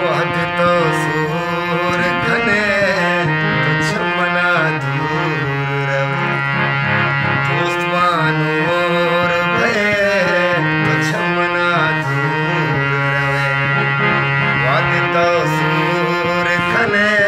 وھدے تو سور کن ئے، تو چہ من ءَ دور روئے، دوست وانور بئے، تو چہ من ءَ دور روئے۔ وھدے تو سور کن ئے،